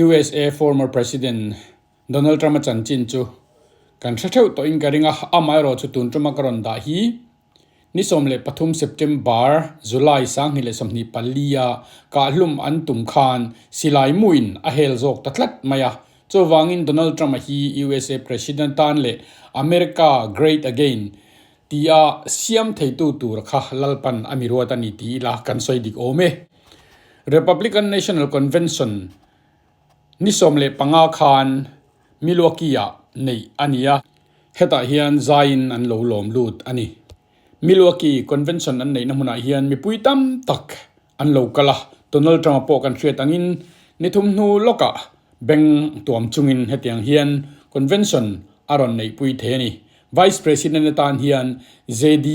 USA former President Donald Trump-a chanchin chu kan hre theuh tawhin ka ring a, amaherawh chu tun tuma ka rawn dah hi ni 13 September, July 2024 a kahhlum an tum khan silai muin a hel zawk ta tlat mai a. Chuvangin Donald Trump-a hi USA President tan leh America Great Again tia siam theitu tur kha Lalpan a mi ruat a ni ti ila kan sawi dik awm e. Republican National Convention ni 15 khan Milwaukee-ah neih a ni a, hetah hian zaiin an lo lawm lut a ni. Milwaukee Convention an neihna hmunah hian mipui tam tak an lo kal a, Donald Trump-a pawh kan hriat angin ni thum hnu lawkah beng tuam chungin hetiang hian Convention a rawn neihpui thei a ni. Vice President atan hian JD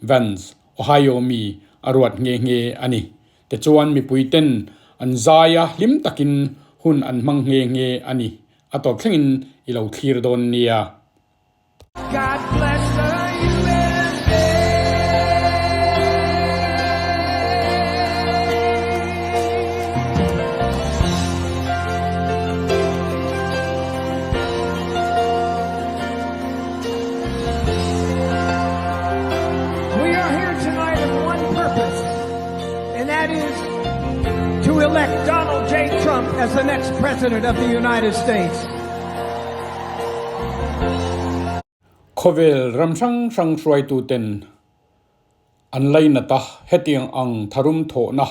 Vance, Ohio mi a ruat nghe nghe a ni. Tichuan mipuiten an zai a, hlim takin hun an hmang nghe nghe a ni. A tawp thlengin i lo thlir dawn nia. God bless the USA. We are here tonight in one purpose, and that is to elect Donald J. Trump as the next president of the United States. Khawvel ram hrang hrang hruaituten an lainat a, hetiang ang tharum thawhna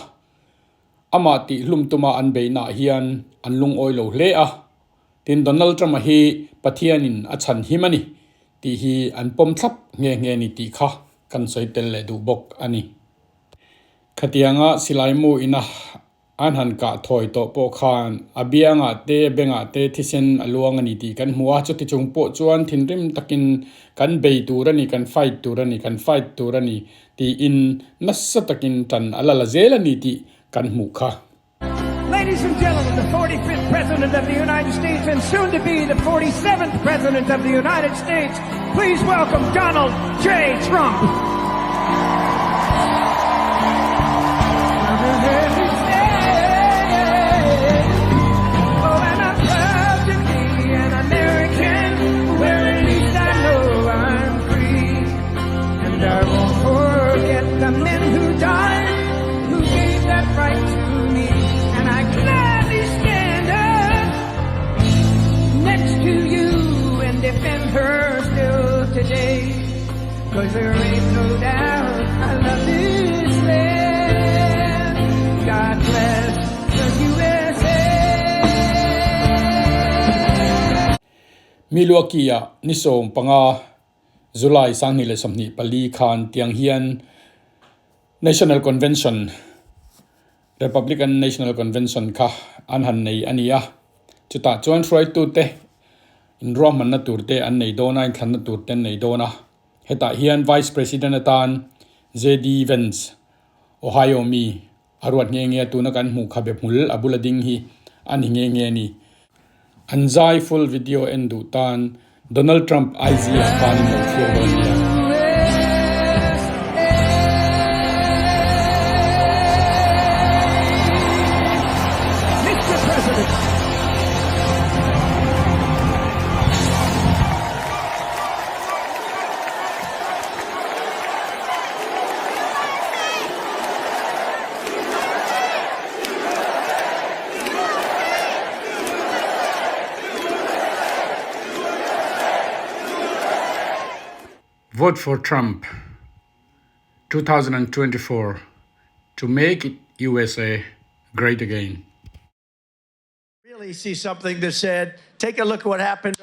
amah tihhlum tuma an beihnaah hian an lungawi lo hle a. Tin, Donald Trump-a hi Pathianin a chhan him a ni tih hi an pawm thlap nghe nghe ni tih kha kan sawi tel leh duh bawk a ni. Khatianga silai mu ina an han kah thawi tawh pawh khan a biangah te bengah te thisen a luang a ni tih kan hmu a, chuti chung pawh chuan thinrim takin kan bei tur a ni, kan fight tur a ni, kan fight tur a ni tiin nasa takin tan a la la zel a ni tih kan hmuh kha. Ladies and gentlemen, the 45th President of the United States and soon to be the 47th President of the United States, please welcome Donald J. Trump. Oh, and I'm proud to be an American, where at least I know I'm free. And I won't forget the men who died, who gave that right to me. And I gladly stand up next to you and defend her still today. Cause there ain't no doubt I love this land. God bless the USA. Milwaukee-ah ni 15 July 2024 khan tiang hian National Convention, Republican National Convention kha an han nei a ni a. Chutah chuan hruaitute inruahmanna turte an nei dawn a, inthlanna turte an nei dawn a. Hetah hian Vice President atan JD Vance, Ohio mi a ruat nghe nghe a, tuna kan hmuh kha be hmul a bula ding hi a ni nghe nghe a ni. An zai full video en duh tan Donald Trump IG ah khan in lo thlir dawn nia. Mr. President. Vote for Trump 2024 to make it USA great again. Really see something that said, take a look at what happened.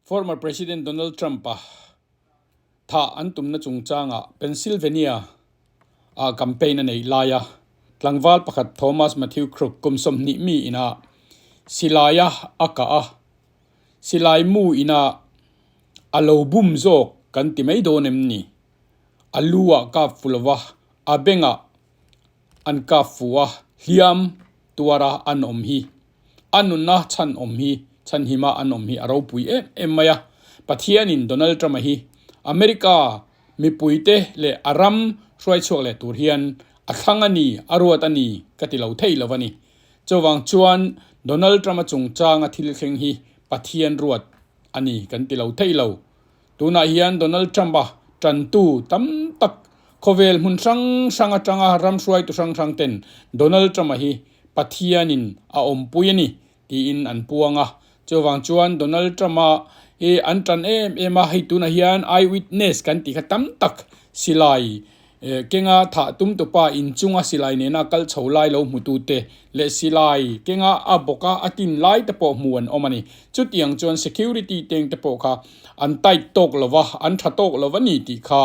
Former President Donald Trump-a thah an tumna chungchangah Pennsylvania ah campaign a neih laia tlangval pakhat Thomas Matthew Crook kum 20 mi inah silaia a kah a, silai mu inah a lo bum zawk kan ti mai dawn em ni? A lu ah kap fu lova, a bengah an kap fu a, hliam tuara an awm hi. A nunna chhan awm hi, chhanhima an awm hi a ropui em em mai a. Pathianin Donald Trump-a hi America mipuite leh a ram hruai chhuak leh tur hian A thlang a ni, a ruat a ni ka ti lo thei lo a ni. Chuvang chuan Donald Trump-a chungchanga thil thleng hi Pathian ruat a ni kan ti lo thei lo. Tunah hian Donald Trump-a tantu tam tak khawvel hmun hrang hrang atanga ram hruaitu hrang hrang ten Donald Trump-a hi Pathianin a awmpui a ni tiin an puang a. Chuvang chuan Donald Trump-a hi an tan em em a, hei tunah hian eyewitness kan tih kha tam tak silai kenga thah tum tupa inchunga silai nena kal chho lai lo hmutute leh silai kenga a bawka a tin lai te pawh hmu an awm a ni. Chutiang chuan security teng te pawh kha an tight tawk lo va, an tha tawk lo va ni tih kha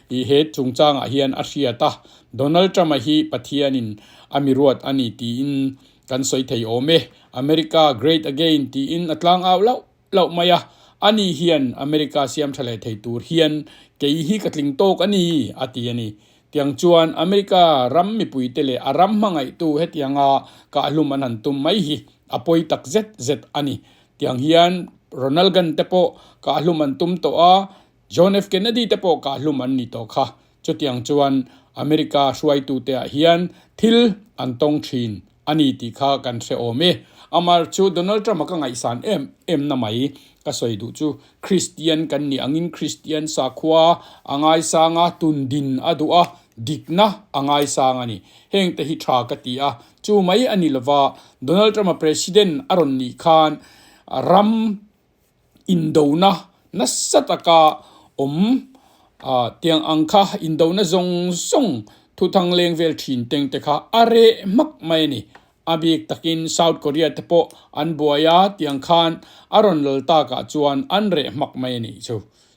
he chungchangah hian a hriat a. Donald Trump-a hi Pathianin a mi ruat a ni tiin Kan sawi thei awm e, America Great Again tiin a tlang au lauh lauh mai a, ani hian America siam tha leh thei tur hian kei hi ka tling tawk a ni, a ti a ni. Tiang chuan America ram mipuite leh a ram hmangaihtu hetianga kahhlum an han tum mai hi a pawi tak zet zet a ni. Tiang hian Ronald Gunn te pawh kahhlum an tum tawh a, John F Kennedy te pawh kahhlum an ni tawh kha. Chutiang chuan America hruaitute ah hian thil an tawng thin a ni tih kha kan hre awm e. Amar chu Donald Trump a ka ngaihsan em em na mai. Ka sawi duh chu Kristian kan nih angin Kristian sakhua a ngaisang a, tundin a duh a, dikna a ngaisang a ni. Heng te hi tha ka ti a, chu mai a ni lova Donald Trump a President a rawn nih khan ram Indona nasa taka awm tiang ang kha indona zawng zawng thuthang leng vel thin teng te kha a reh hmak mai a ni. A bik takin South Korea te pawh an buai a, tiang khan a rawn lal takah chuan an reh hmak mai a nih chu.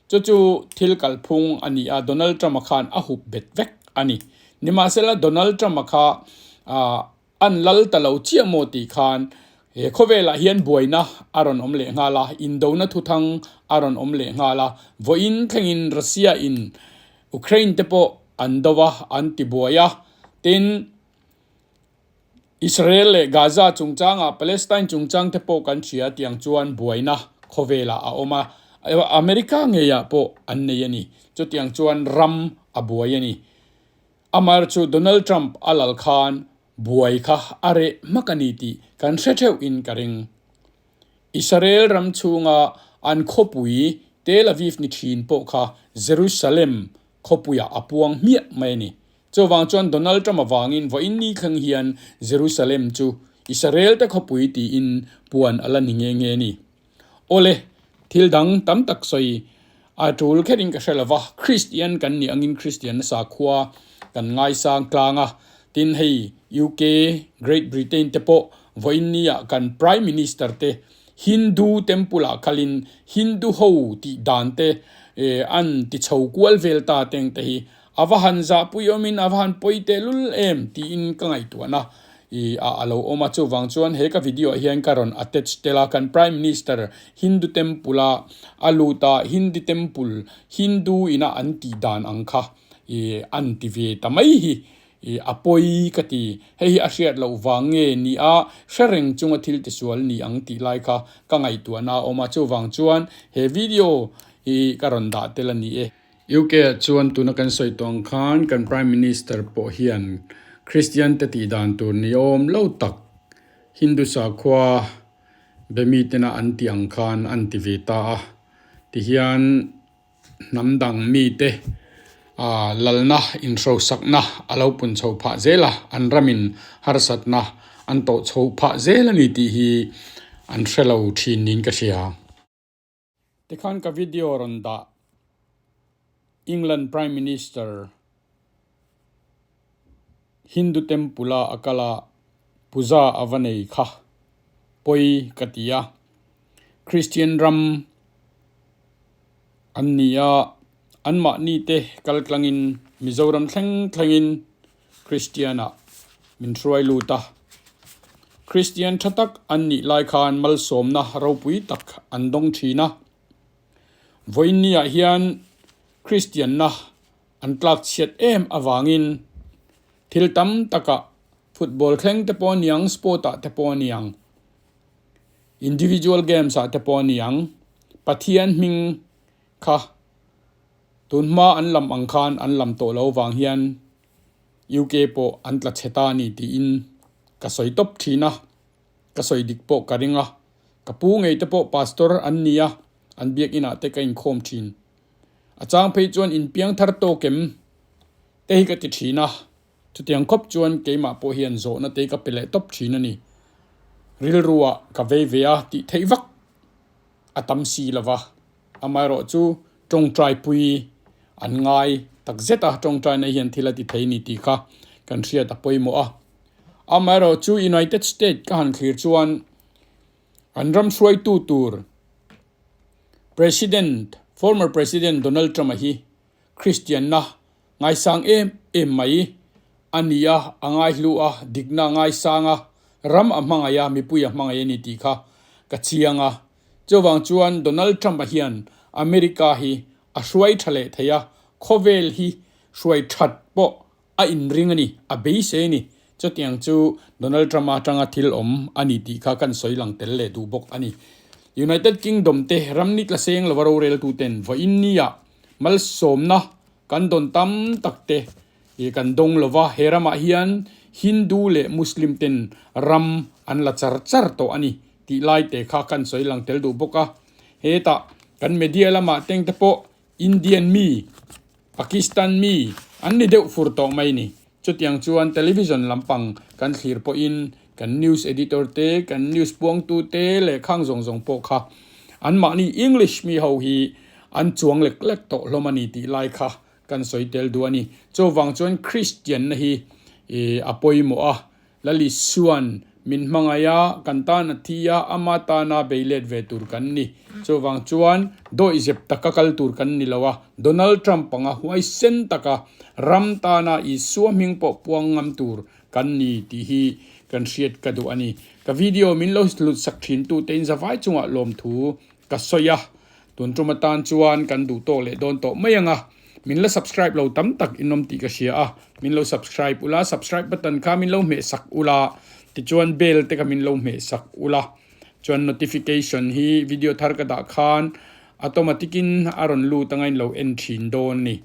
Chu chu thil kalphung a ni a, Donald Trump-a khan a hup bet vek a ni. Nimahsela Donald Trump-a kha An lal ta lo chiah maw tih khan he khawvelah hian buaina a rawn awm leh nghal a, indona thuthang a rawn awm leh nghal a. Vawiin thlengin Russia in Ukraine te pawh an do a, an ti buai a. Tin, Israel leh Gaza chungchangah Palestine chungchang te pawh kan hria tiang chuan buaina khawvelah a awm a. America ngeiah pawh an nei a ni. Chutiang chuan ram a buai a ni. Amar chu Donald Trump a lal khan buai kha a reh hmak a ni tih kan hre theuh in ka ring. Israel ram chhunga an khawpui Tel Aviv ni thin pawh kha Jerusalem khawpuiah a puang hmiah mai a ni. Chuvang chuan Donald Trump avangin vawiin ni thleng hian Jerusalem chu Israel te khawpui tiin puan a la ni nghe nghe a ni. Awle, thil dang tam tak sawi a tul kherin ka hre lova, Kristian kan nih angin Kristianna sakhua kan ngaisang tlang a, tin hei UK, Great Britain te pawh vawiin nia kan Prime Minister te Hindu temple ah kalin Hindu ho tih dan te an ti chho kual vel ta teng te hi A va han zahpui awmin a va han pawi tehlul em tiin ka ngaihtuahna i a a lo awm a, chuvang chuan he ka video ah hian ka rawn attach tel a, kan Prime Minister Hindu temple a a lut a, Hindi temple Hindu ina an tih dan ang kha i an ti ve ta mai hi i a pawi ka ti, hei hi a hriat loh vang nge ni a hre reng chunga thil tisual ni ang tih lai kha ka ngaihtuahna a awm a, chuvang chuan he video hi ka rawn dah tel a ni e. UK ah chuan tuna kan sawi tawh ang khan kan Prime Minister pawh hian Kristian te tih dan tur ni awm lo tak Hindu sakhua be mi tena an tih ang khan an ti ve ta a. Tihian hnam dang mite ah lalna inhrosakna a lo pun chho phah zel a, an ramin harsatna an tawh chho phah zel a ni tih hi an hre lo thin niin ka hria. Tikhan ka video rawn dah England Prime Minister Hindu temple a a kal a puja a va nei kha pawi ka ti a, Christian ram an ni a, anmahni te kal tlangin Mizoram thleng thlengin Christian ah min hruai lut a. Christian tha tak an nih lai khan malsawmna ropui tak an dawng thin a. Vawiinni ah hian Christian na an tlak chhiat em avangin thil tam takah football thleng te pawh a ni ang, sport ah te pawh a ni ang, individual games ah te pawh a ni ang, Pathian hming kha Tun hma an lam ang khan an lam tawh lo vang hian. UK pawh an tla chhe ta a ni tiin ka sawi tawp thin a, ka sawi dik pawh ka ring a, ka pu ngei te pawh pastor an ni a, an biakinah te ka inkhawm thin. A chang phei chuan inpiang thar tawk em te hi ka ti thin a, chutiang khawp chuan keimah pawh hian zawhna te ka pe leh tawp thin a ni. Rilruah ka vei ve a tih theih vak a tam si lo va, amaherawh chu tawngtaipui an ngai tak zet a, tawngtaina hian thil a ti thei ni tih kha kan hriat a pawimawh a. Amaherawh chu United State ka han thlir chuan an ram hruaitu tur President, former President Donald Trump-a hi Kristianna ngaisang em em mai a ni a, a ngaihlu a, dikna a ngaisang a, ram a hmangaih a, mipui a hmangaih a ni tih kha ka chiang a. Chuvang chuan Donald Trump-a hian America hi a hruai tha leh thei a, khawvel hi hruai that pawh a inring a ni, a beisei a ni. Chutiang chu Donald Trump-a atanga thil awm a ni tih kha kan sawi lang tel leh duh bawk a ni. United Kingdom te ram ni tla seng lova roreltuten vawiin nia malsawmna kan dawn tam tak te i kan dawng lova, he ramah hian Hindu leh Muslim ten ram an la char char tawh a ni tih lai te kha kan sawi lang tel duh bawk a. Hetah kan media lamah teng te pawh Indian mi, Pakistan mi an ni deuh fur tawh mai ni. Chutiang chuan television lampang kan thlir pawhin kan news editor te, kan news puangtu te leh khang zawng zawng pawh kha anmahni English mi ho hi an chuang lek lek tawh hlawm a ni tih lai kha kan sawi tel duh a ni. Chuvang chuan Christian-na hi a pawimawh a, Lali Suan min hmangaih a, kan tan a thi a, ama tana bei let ve tur kan ni. Chuvang chuan dawihzep taka kal tur kan ni lo a, Donald Trump anga huaisen taka ram tana Isua hming pawh puang ngam tur kan ni tih hi kan hriat ka duh a ni. Ka video min lo hlut sak thin tute in zavai chungah lawmthu ka sawi a, tun tum atan chuan kan duh tawk leh dawn tawh mai ang a, min la subscribe lo tam tak in awm tih ka hria a, min lo subscribe ula, subscribe button kha min lo hmeh sak ula, tichuan bell te kha min lo hmeh sak ula, chuan notification hi video thar ka dah khan automatic in a rawn lut anga in lo en thin dawn a ni.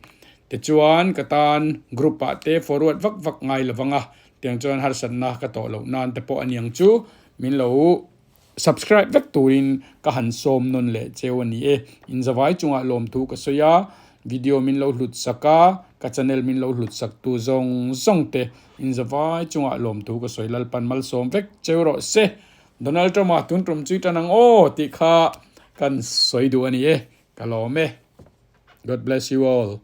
Tichuan ka tan group ah te forward vak vak ngai lovang a, tiang chuan harsatna ka tawh loh nan te pawh a niang chu min lo Subscribe vek turin ka han sawm nawn leh cheu a ni e. In zavai chungah lawmthu ka sawi a, video min lo hlut sak a, ka channel min lo hlut sak tu zawng zawng te in zavai chungah lawmthu ka sawi Lalpan malsawm vek cheu rawh se. Donald Trump-a tun tum chui tan ang aw tih kha kan sawi duh a ni e. Ka lawm e. God bless you all.